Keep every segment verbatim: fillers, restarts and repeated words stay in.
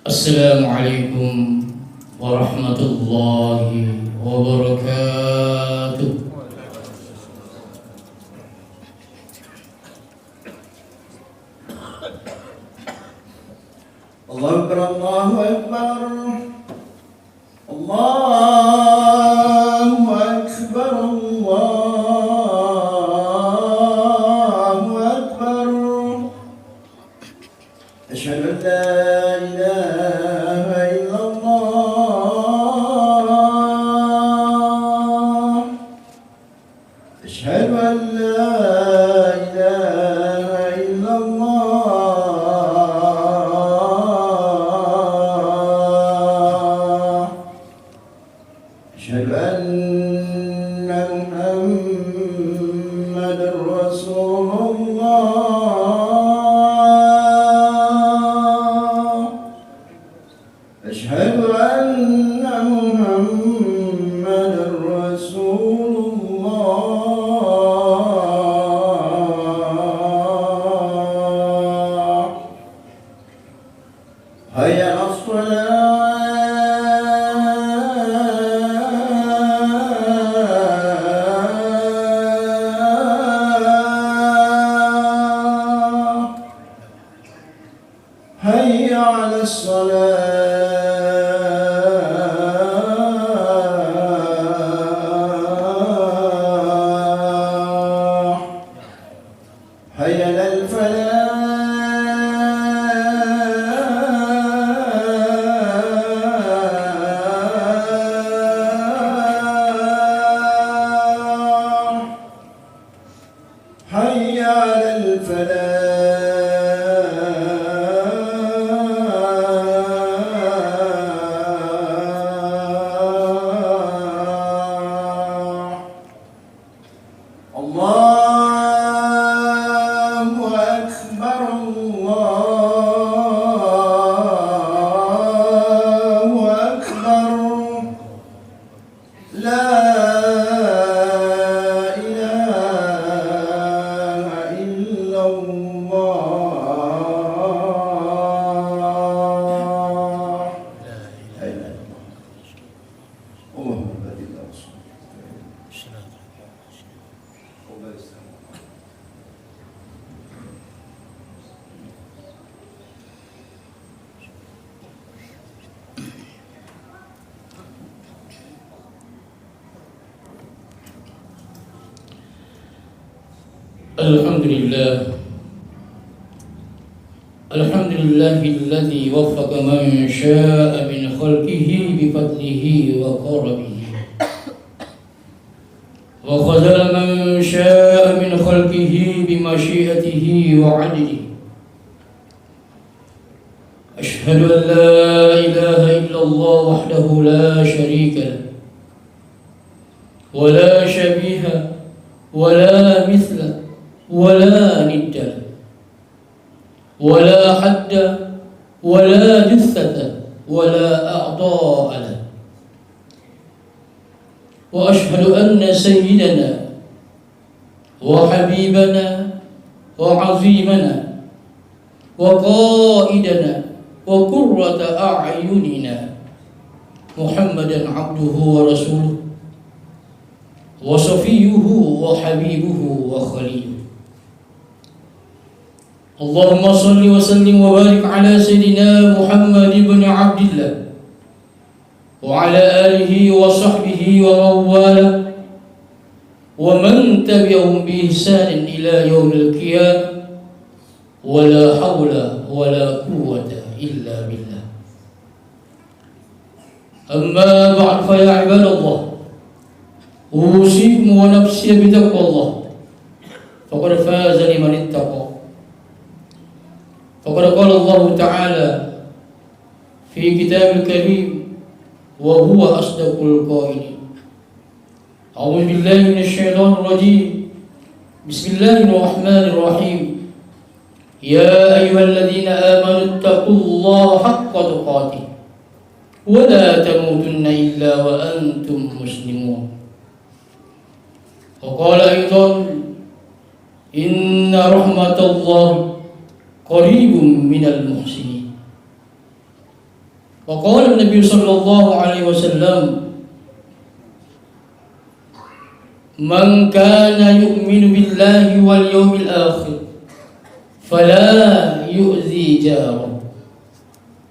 السلام عليكم ورحمة الله وبركاته. الله أكبر، الله أكبر. الله أكبر، الله أكبر. أشهد أن لا إله إلا الله. أشهد أن لا إله إلا الله. أشهد أن محمدا رسول الله. أشهد أن محمدا رسول الله. حي على الصلاة. حي على الصلاة. حي على الفلاح. حي على الفلاح. الله أكبر، الله أكبر. لا إله إلا الله. لا إله إلا الله. اللهم بارك لنا. الحمد لله. الحمد لله الذي وفق من شاء من خلقه بفضله وكرمه، وخذل من شاء من خلقه بمشيئته وعدله. أشهد أن لا إله إلا الله وحده لا شريك له، ولا شبيه، ولا مثل، ولا ند له، ولا حد، ولا جثة، ولا أعضاء له. وأشهد أن سيدنا وحبيبنا وعظيمنا وقائدنا وقرة أعيننا محمدا عبده ورسوله وصفيه وحبيبه وخليله. اللهم صل وسلم وبارك على سيدنا محمد بن عبد الله وعلى آله وصحبه ومن والاه ومن تبعهم بإحسان إلى يوم القيامة. ولا حول ولا قوة إلا بالله. أما بعد، فيا عباد الله، أوصيكم ونفسي بتقوى الله، فقد فاز لمن اتقى. فقد قال الله تعالى في كتاب الكريم وهو أصدق القائلين: أعوذ بالله من الشيطان الرجيم. بسم الله الرحمن الرحيم. يا أيها الذين آمنوا اتقوا الله حق تقاته ولا تموتن إلا وأنتم مسلمون. وقال أيضا: إن رحمة الله قريب من المحسنين. Wa qala Nabi sallallahu alaihi wasallam, "Man kana yu'minu billahi wal yawmil akhir, fala yu'zi jarah."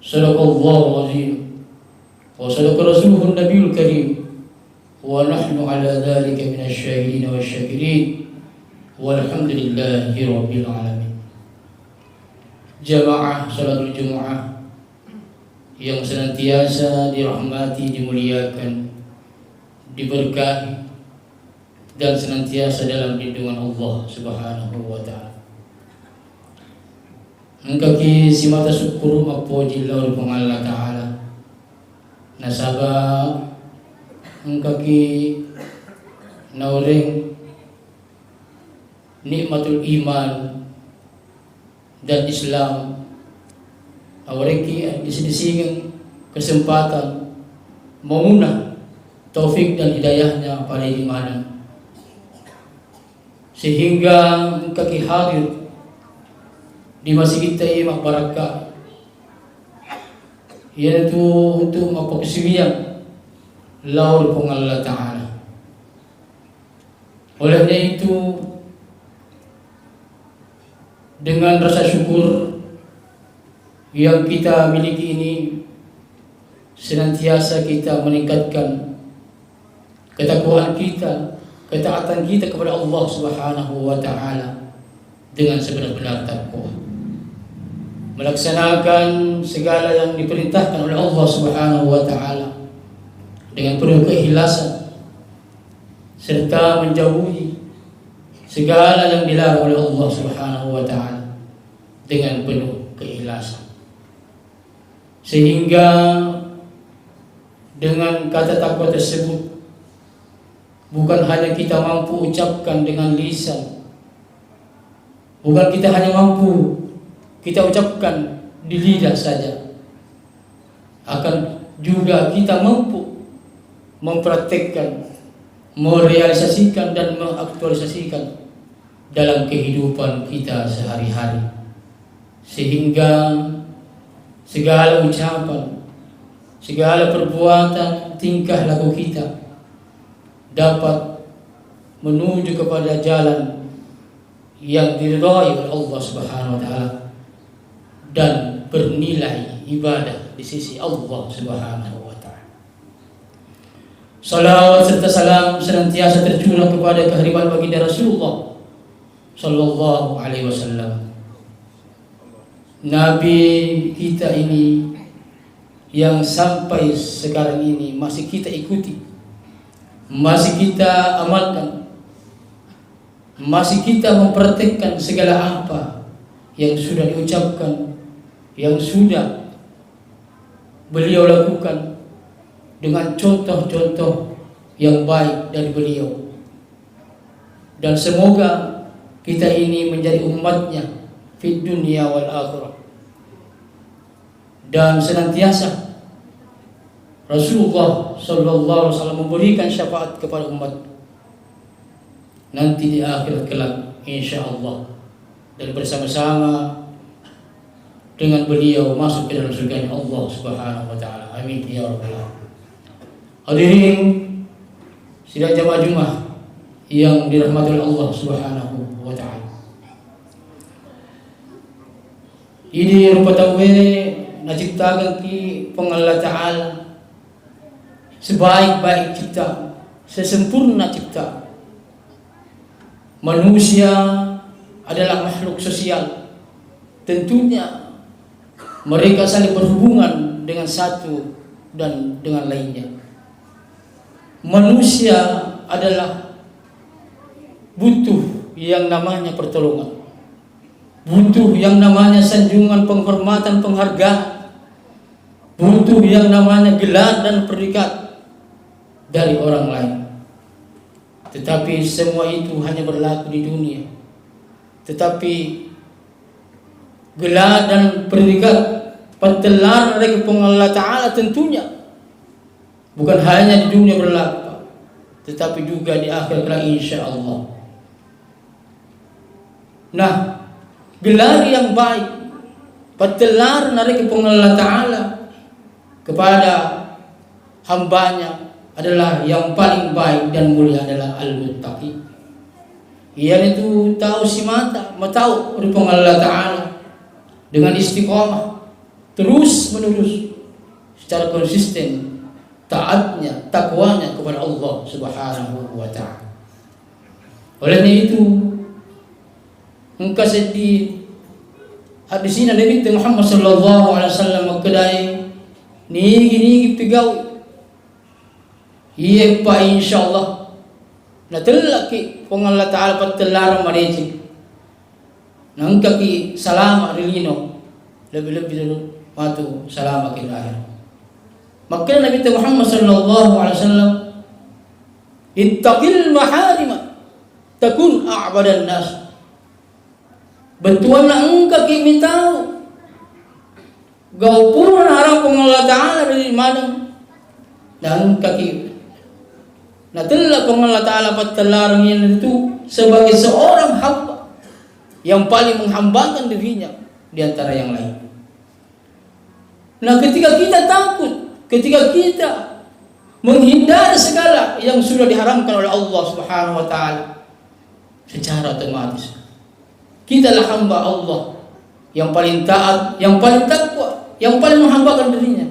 Sadaqallahul azim. Wa sadaqa rasuluhun nabiyul karim. Wa nahnu ala dzalika minasy syahidin wasy syakirin. Walhamdulillahi rabbil alamin. Jamaah salatul Jumat yang senantiasa dirahmati, dimuliakan, diberkahi, dan senantiasa dalam lindungan Allah Subhanahu wa Ta'ala. Engkaki simata syukur mappoji lao ri Puang Allah Ta'ala. Nasaba engkaki naureng nikmatul iman dan Islam, naurengki disi-disingeng kesempatan mauna taufik dan hidayahnya pada imaneng. Sehingga engkaki hadir di masigitta iya mabbarakka, iyanatu untuk mappakasiwiyang lao ri Puang Allah Ta'ala. Oleh karena itu, dengan rasa syukur yang kita miliki ini, senantiasa kita meningkatkan ketakwaan kita, ketaatan kita kepada Allah Subhanahu wa Ta'ala dengan sebenar-benar takwa. Melaksanakan segala yang diperintahkan oleh Allah Subhanahu wa Ta'ala dengan penuh keikhlasan, serta menjauhi segala yang dilarang oleh Allah Subhanahu wa Ta'ala dengan penuh keikhlasan. Sehingga dengan kata takwa tersebut, bukan hanya kita mampu ucapkan dengan lisan, bukan kita hanya mampu kita ucapkan di lidah saja, akan juga kita mampu mempraktekkan, merealisasikan, dan mengaktualisasikan dalam kehidupan kita sehari-hari. Sehingga segala ucapan, segala perbuatan, tingkah laku kita dapat menuju kepada jalan yang diridhai oleh Allah Subhanahu wa Ta'ala dan bernilai ibadah di sisi Allah Subhanahu wa Ta'ala. Salawat serta salam senantiasa tercurah kepada kehariban baginda Rasulullah sallallahu alaihi wasallam. Nabi kita ini yang sampai sekarang ini masih kita ikuti, masih kita amalkan, masih kita mempraktekkan segala apa yang sudah diucapkan, yang sudah beliau lakukan dengan contoh-contoh yang baik dari beliau. Dan semoga kita ini menjadi umatnya fid dunya wal akhirah. Dan senantiasa Rasulullah sallallahu alaihi wasallam memberikan syafaat kepada umat nanti di akhirat kelak, insya Allah. Dan bersama-sama dengan beliau masuk ke dalam surganya Allah Subhanahu wa Ta'ala. Amin ya rabbal alamin. Hadirin sidang jamaah Jumat yang dirahmati oleh Allah Subhanahu wa Ta'ala. Idi rupa tauwe naciptakanki Puang Allah Ta'ala sebaik-baik cipta, sesempurna cipta. Manusia adalah makhluk sosial. Tentunya mereka saling berhubungan dengan satu dan dengan lainnya. Manusia adalah butuh yang namanya pertolongan. Butuh yang namanya sanjungan, penghormatan, penghargaan. Butuh yang namanya gelar dan predikat dari orang lain. Tetapi semua itu hanya berlaku di dunia. Tetapi gelar dan predikat, pattellarenna rekeng Puang Allah Ta'ala tentunya bukan hanya di dunia berlaku, Pak, tetapi juga di akhirat kelak, insya Allah. Nah, gelar yang baik, pattellarenna rekeng Puang Allah Ta'ala, kepada hambanya adalah yang paling baik dan mulia adalah al-muttaqi. Iyanaritu tau simata matau ri Puang Allah Ta'ala dengan istiqomah, terus menerus, secara konsisten taatnya, takwanya kepada Allah Subhanahu wa Ta'ala. Oleh itu, engka seddi hadisina Nabi Muhammad sallallahu alaihi wasallam makkedai, nigi-nigi pigau, iye pa insyaallah natellaki Puang Allah Ta'ala pattellareng madeceng. Naengkaki salama ri lino, lebbi-lebbi dulu matu salama ki ri akhirat. Makkeda Nabi Muhammad sallallahu alaihi wasallam, "Ittaqil maharima takun a'badan nas." Bettuanna engkaki mitau gau pura naharang Puang Allah Ta'ala ri maneng, naengkaki natella Puang Allah Ta'ala pattellareng itu sebagai seorang hamba yang paling menghambakan dirinya di antara yang lain. Nah, ketika kita takut, ketika kita menghindari segala yang sudah diharamkan oleh Allah Subhanahu wa Ta'ala, secara otomatis kitalah hamba Allah yang paling taat, yang paling takwa, yang paling menghambakan dirinya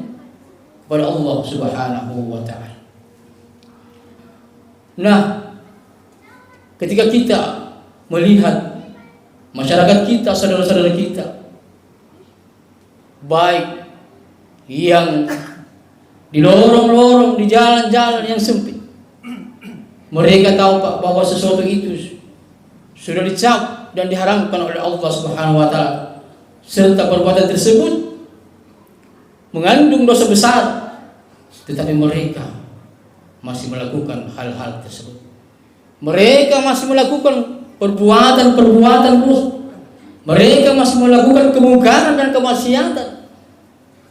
kepada Allah Subhanahu wa Ta'ala. Nah, ketika kita melihat masyarakat kita, saudara-saudara kita, baik yang di lorong-lorong, di jalan-jalan yang sempit, mereka tahu, Pak, bahwa sesuatu itu sudah dicap dan diharamkan oleh Allah Subhanahu wa Ta'ala, serta perbuatan tersebut mengandung dosa besar, tetapi mereka masih melakukan hal-hal tersebut. Mereka masih melakukan perbuatan-perbuatan buruk. Mereka masih melakukan kemungkaran dan kemaksiatan.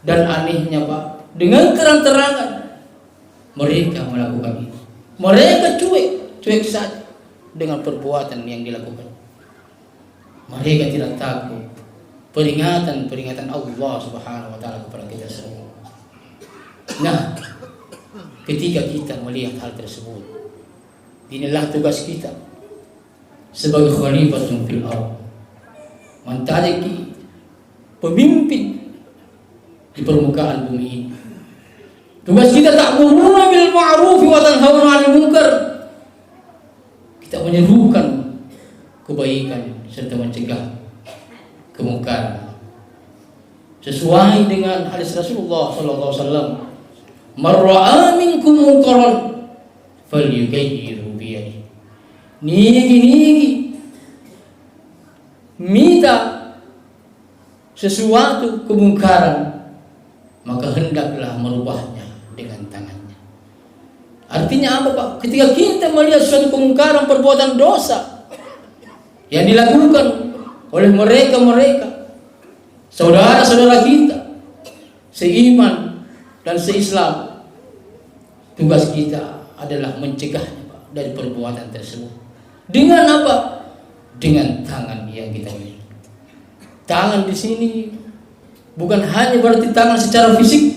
Dan anehnya, Pak, dengan terang-terangan mereka melakukan itu. Mereka cuek, cuek saja dengan perbuatan yang dilakukan. Mereka tidak takut peringatan-peringatan Allah Subhanahu wa Ta'ala kepada kita semua. Nah, ketika kita melihat hal tersebut, inilah tugas kita sebagai khalifatun fil ard, menjadi pemimpin di permukaan bumi ini. Tugas kita ta'muruna bil ma'ruf wa tanhauna 'anil munkar. Kita menyerukan kebaikan serta mencegah kemungkaran. Sesuai dengan hadis Rasulullah sallallahu alaihi wasallam, "Man ra'a minkum munkaran falyughayyirhu biyadihi." Nigi-nigi mita sesuatu kemungkaran, maka hendaklah merubahnya dengan tangannya. Artinya apa, Pak? Ketika kita melihat suatu kemungkaran, perbuatan dosa yang dilakukan oleh mereka-mereka, saudara-saudara kita seiman dan seislam, tugas kita adalah mencegahnya, Pak, dari perbuatan tersebut. Dengan apa? Dengan tangan yang kita miliki. Tangan di sini bukan hanya berarti tangan secara fisik,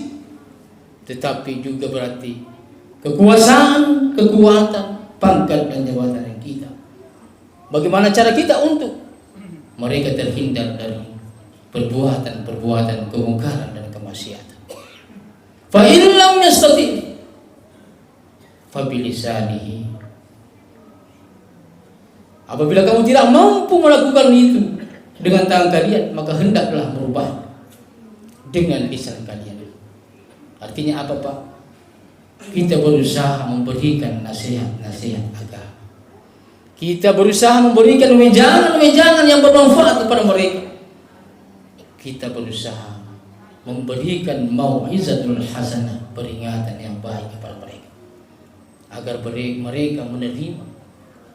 tetapi juga berarti kekuasaan, kekuatan, pangkat, dan jabatan yang kita. Bagaimana cara kita untuk mereka terhindar dari perbuatan-perbuatan kemungkaran dan kemaksiatan? Fa in lam yastati, fa bilisanihi. Apabila kamu tidak mampu melakukan itu dengan tangan kalian, maka hendaklah merubah dengan lisan kalian. Artinya apa, Pak? Kita berusaha memberikan nasihat-nasihat agama. Kita berusaha memberikan wejangan-wejangan yang bermanfaat kepada mereka. Kita berusaha memberikan mau'izatul hasanah, peringatan yang baik kepada mereka, agar bere-, mereka menerima,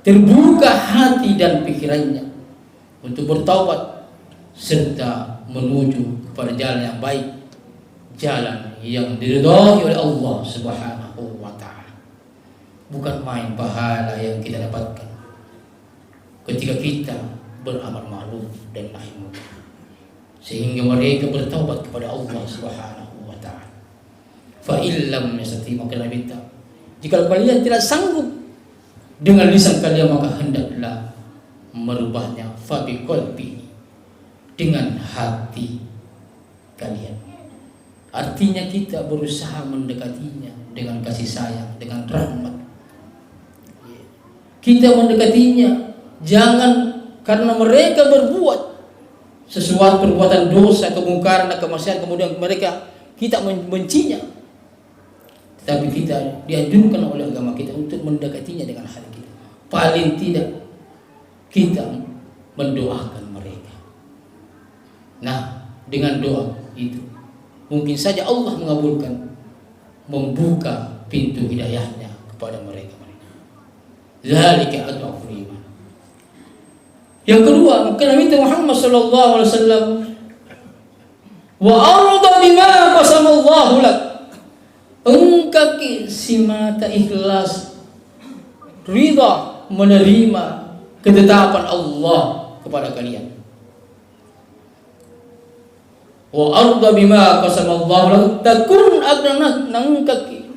terbuka hati dan pikirannya untuk bertaubat serta menuju kepada jalan yang baik, jalan yang diridhai oleh Allah Subhanahu wa Ta'ala. Bukan main pahala yang kita dapatkan ketika kita beramal ma'ruf dan nahi munkar, sehingga mereka bertaubat kepada Allah Subhanahu wa Ta'ala. Fa illam yastati, maka Nabi minta, jika kalian tidak sanggup dengan lisan kalian, maka hendaklah merubahnya, fa biqalbi, dengan hati kalian. Artinya kita berusaha mendekatinya dengan kasih sayang, dengan rahmat. Kita mendekatinya jangan karena mereka berbuat sesuatu perbuatan dosa, kemungkaran, dan kemaksiatan, kemudian mereka, kita men-, bencinya. Tetapi kita dianjurkan oleh agama kita untuk mendekatinya dengan hati kita. Paling tidak kita mendoakan mereka. Nah, dengan doa itu mungkin saja Allah mengabulkan, membuka pintu hidayahnya kepada mereka. Dzalika adhafu iman. Yang kedua, maka Nabi Muhammad sallallahu alaihi wasallam, "Wa arda bima qasamallahu lak." Engkaki simata ikhlas, ridha, menerima ketetapan Allah kepada kalian. "Wa arda bima qasamallahu lak." Takun aghna, nengkaki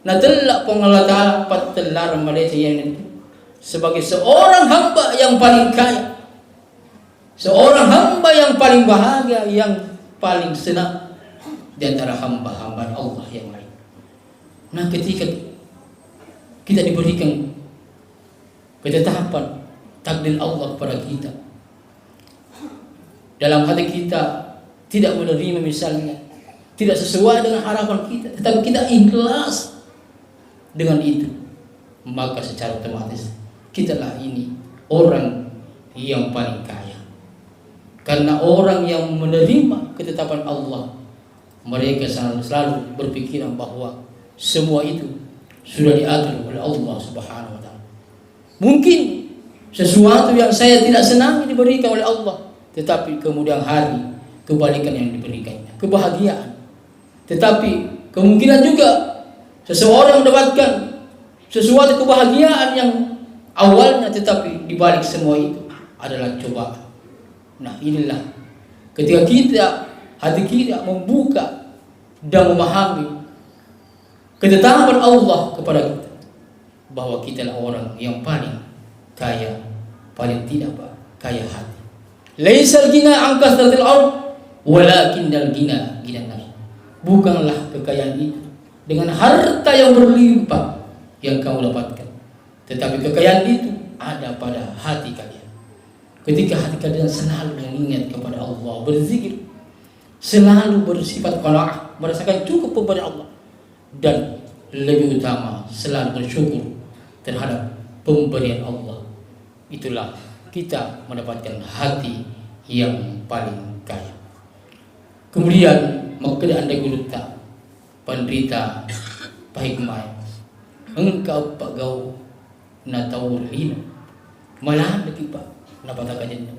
natella Puang Allah Ta'ala pattellareng madeceng, iyanaritu sebagai seorang hamba yang paling kaya. Seorang hamba yang paling bahagia, yang paling senang di antara hamba-hamba Allah yang lain. Nah, ketika kita diberikan ketetapan takdir Allah kepada kita, dalam hati kita tidak menerima misalnya, tidak sesuai dengan harapan kita, tetapi kita ikhlas dengan itu, maka secara otomatis kitalah ini orang yang paling kaya. Karena orang yang menerima ketetapan Allah, mereka selalu, selalu berpikiran bahwa semua itu sudah diatur oleh Allah Subhanahu wa Ta'ala. Mungkin sesuatu yang saya tidak senangi diberikan oleh Allah, tetapi kemudian hari kebalikan yang diberikannya, kebahagiaan. Tetapi kemungkinan juga seseorang mendapatkan sesuatu kebahagiaan yang awalnya, tetapi di balik semua itu adalah cobaan. Nah, inilah ketika kita, hati kita membuka dan memahami ketetapan Allah kepada kita, bahwa kitalah orang yang paling kaya, paling tidak, Pak, kaya hati. "Laisal ghina an katsratil ard, walakinnal ghina ghinan nafs." Bukanlah kekayaan itu dengan harta yang berlimpah yang kamu dapatkan, tetapi kekayaan itu ada pada hati kalian. Ketika hati kalian selalu mengingat kepada Allah, berzikir, selalu bersifat qanaah, merasakan cukup pemberian Allah, dan lebih utama selalu bersyukur terhadap pemberian Allah, itulah kita mendapatkan hati yang paling kaya. Kemudian, makkeda anre gurutta, Panrita Pahikmai, engka eppa gau na tau ri lino. Maladde'ki, Pak, napatakajenna.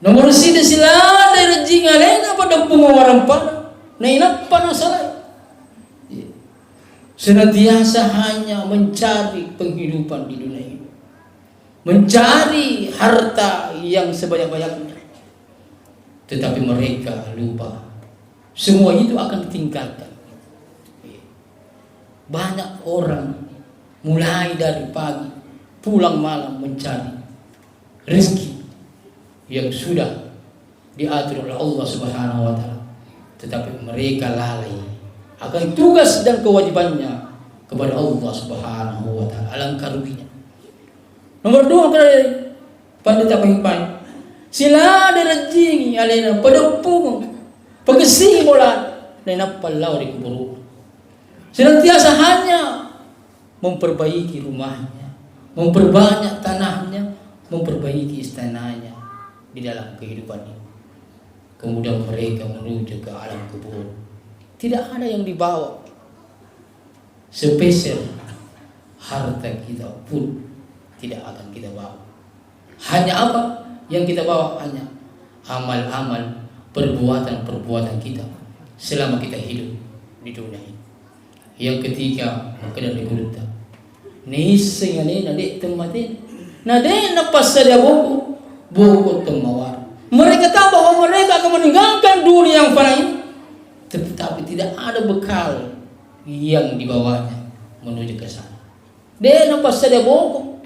Nomor siji, siladde rejjing alena pada pungo warempana, nainappa nasalai. Iya. Senantiasa hanya mencari penghidupan di dunia ini. Mencari harta yang sebanyak-banyaknya. Tetapi mereka lupa, semua itu akan ditinggalkan. Banyak orang mulai dari pagi, pulang malam mencari rezeki yang sudah diatur oleh Allah Subhanahu wa Ta'ala, tetapi mereka lalai akan tugas dan kewajibannya kepada Allah Subhanahu wa Ta'ala. Alangkah ruginya. Nomor dua, kira Pandita Pahikmai, siladde rejjingi alena, padeppung, pakessingi bola, nainappa lao ri kuburu. Senantiasa hanya memperbaiki rumahnya, memperbanyak tanahnya, memperbaiki istananya di dalam kehidupan ini. Kemudian mereka menuju ke alam kubur. Tidak ada yang dibawa. Sepeser harta kita pun tidak akan kita bawa. Hanya apa yang kita bawa? Hanya amal-amal, perbuatan-perbuatan kita selama kita hidup di dunia ini. Yang ketiga, makkeda anre gurutta, naisseng alena de' temmatena, na de' napassadia boko, boko temmawara. Mereka tahu bahwa mereka akan meninggalkan dunia yang fana ini. Tetapi tidak ada bekal yang dibawanya menuju ke sana. De' napassadia boko,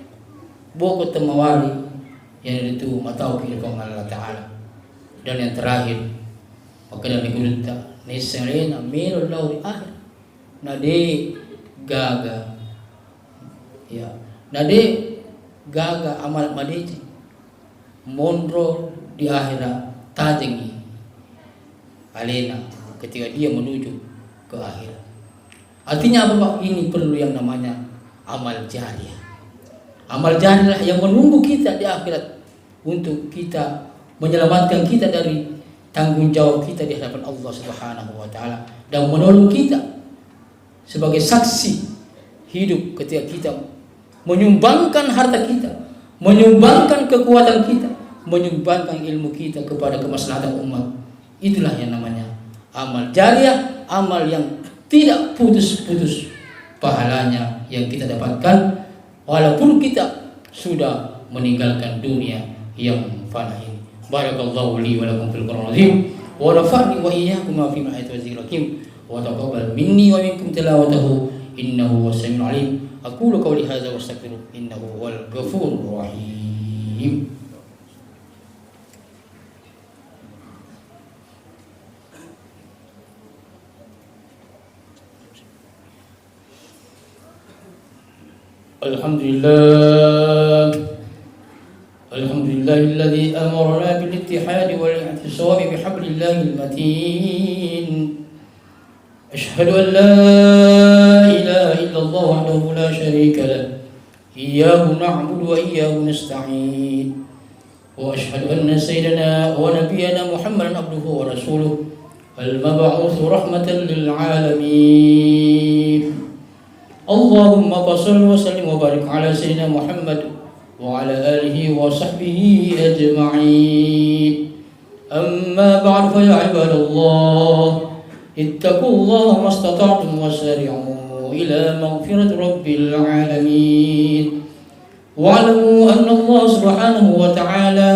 boko temmawali, iyanaritu matauki ri Puang Allah Ta'ala. Dan yang terakhir, makkeda Nabi Gurutta, naisseng alena melo lao ri akhirat. Na de' gaga, ya, na de' gaga amal madeceng. Monro di akhirat, tajengi alena ketika dia menuju ke akhirat. Artinya apa, Pak? Ini perlu yang namanya amal jariah. Amal jariah yang menunggu kita di akhirat untuk kita menyelamatkan kita dari tanggung jawab kita di hadapan Allah Subhanahu wa Ta'ala dan menolong kita sebagai saksi hidup ketika kita menyumbangkan harta kita, menyumbangkan kekuatan kita, menyumbangkan ilmu kita kepada kemaslahatan umat. Itulah yang namanya amal jariah, amal yang tidak putus-putus pahalanya yang kita dapatkan walaupun kita sudah meninggalkan dunia yang fana ini. Barakallahu li wa lakum fil Qur'anil azim, wa nafa'ni wa iyyakum bima fihi minal ayati wa dzikril hakim, wa taqabbal minni wa minkum tilawatahu, innahu huwas samiul alim. Aqulu qawli hadza wa astaghfiruh, innahu huwal ghafurur rahim. الحمد لله. الحمد لله الذي أمرنا بالاتحاد والاعتصام بحبل الله المتين. أشهد أن لا إله إلا الله وحده لا شريك له. إياه نعبد وإياه نستعين. وأشهد أن سيدنا ونبينا محمدا عبده ورسوله المبعوث رحمة للعالمين. اللهم فصل وسلم وبارك على سيدنا محمد وعلى آله وصحبه أجمعين. أما بعد، فيا عباد الله، اتقوا الله ما استطعتم وسارعوا إلى مغفرة رب العالمين. واعلموا أن الله سبحانه وتعالى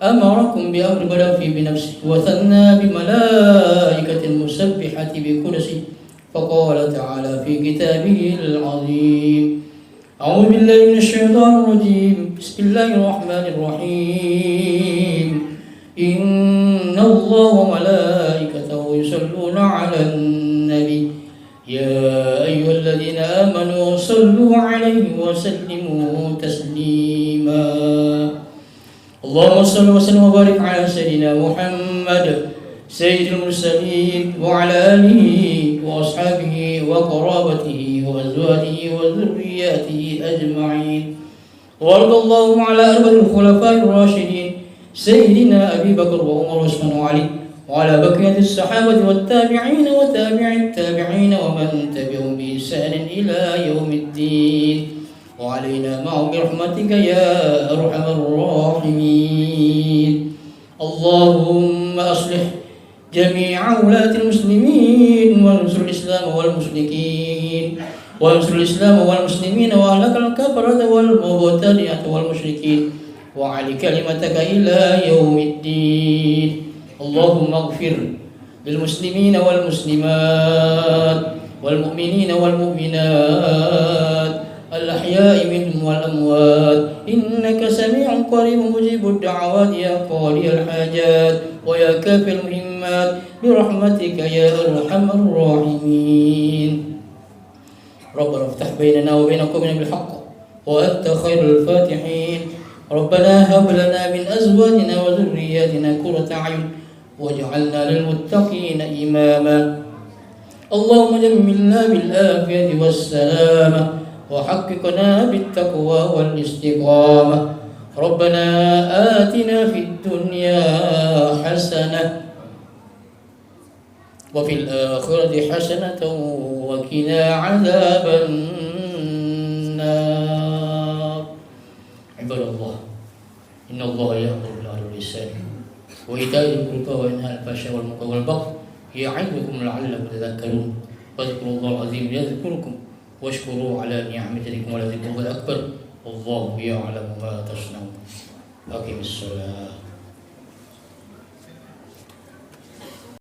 أمركم بأمر بدأ فيه بنفسه وثنى بملائكة المسبحة بقدسه، فقال تعالى في كتابه العظيم: أعوذ بالله من الشيطان الرجيم. بسم الله الرحمن الرحيم. إن الله وملائكته يصلون على النبي. يا أيها الذين آمنوا صلوا عليه وسلموا تسليما. اللهم صل وسلم وبارك على سيدنا محمد سيد المرسلين وعلى آله وأصحابه وقرابته وأزواجه وذرياته أجمعين. وارض اللهم على أربعة الخلفاء الراشدين سيدنا أبي بكر وعمر وعثمان وعلي وعلى بقية الصحابة والتابعين وتابع التابعين ومن تبعهم بإحسان إلى يوم الدين. وعلينا معهم برحمتك يا أرحم الراحمين. اللهم أصلح جميع ولاة المسلمين وانصر الإسلام والمسلمين، وانصر الإسلام والمسلمين وأهلك الكفرة والمبتدعة والمشركين وأعل كلمتك إلى يوم الدين. اللهم اغفر للمسلمين والمسلمات والمؤمنين والمؤمنات الأحياء منهم والأموات إنك سميع قريب مجيب الدعوات يا قاضي الحاجات ويا كافي المهمات برحمتك يا أرحم الراحمين. ربنا افتح بيننا وبين قومنا بالحق وأنت خير الفاتحين. ربنا هب لنا من أزواجنا وذرياتنا قرة أعين واجعلنا للمتقين إماما. اللهم جملنا بالعافية والسلامة وحققنا بالتقوى والاستقامة. ربنا آتنا في الدنيا حسنة وفي الآخرة حسنة وقنا عذاب النار. عباد الله، إن الله يأمر بالعدل والإحسان وإيتاء ذي القربى وينهى عن الفحشاء والمنكر والبغي يعظكم لعلكم تذكرون. فاذكروا الله العظيم يذكركم واشكروه على نعمه يزدكم ولذكر الله أكبر. والله يعلم ما تصنعون. أقم الصلاة.